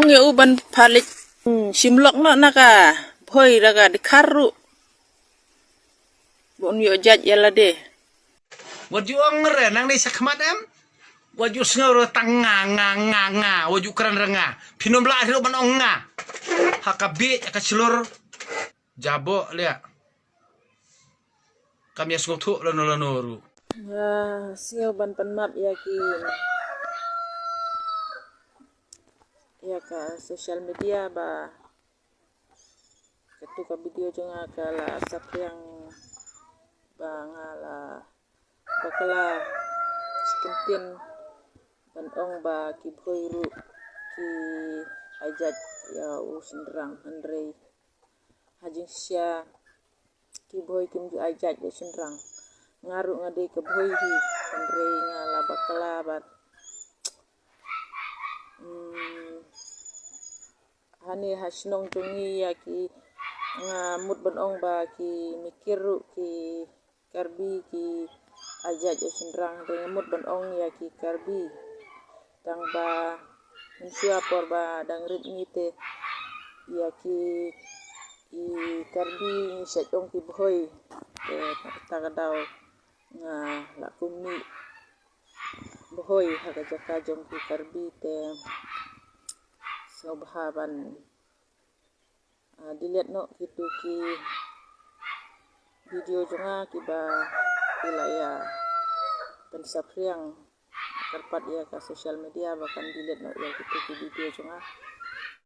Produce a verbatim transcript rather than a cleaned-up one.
Ngi u ban palik. Hmm, shim lok noh na ka bhoi da ka dkhar ruh. Ba un ïoh jait ïa lade. Wat ju ong re, nangne shakhmat em. Wat ju sngew re tang nga, nga, nga, nga. Wat ju kren re nga. Phin ym lah ruh ban ong nga. Ha ka bieit, ha ka shlur. Jaboh leh. Kam ïa sngewthuh lano lano ruh. Nga sngew ban pan map ïa ki, ïa ka social media ba katu ka video jong nga ka la saphriang ba nga la bakla shi kyntien ban ong ba ki bhoi ruh ki ai jait ïa u shynrang, hynrei ha jingshisha ki bhoi kim ju ai jait ïa u shynrang. Nga ruh nga dei ka bhoi hi, hynrei nga la bakla bad, hmm, hangne ha shnong jong ngi ïa ki, nga mut ban ong ba ki Mikir ruh ki Karbi ki ai jait ïa u shynrang, hynrei nga mut ban ong ïa ki Karbi. Tang ba mynshuwa por ba dang rit ngi te ïa ki, ki Karbi ngi shait ong ki bhoi. Te kata ka daw nga la kum mih bhoi ha ka jaka jong ki Karbi te sngewbha ban, ah, delete noh kitu ki video jong nga kiba ki la ïa pynsaphriang kyrpad ïa ka social media ba kan delete noh ïa kitu ki video jong nga.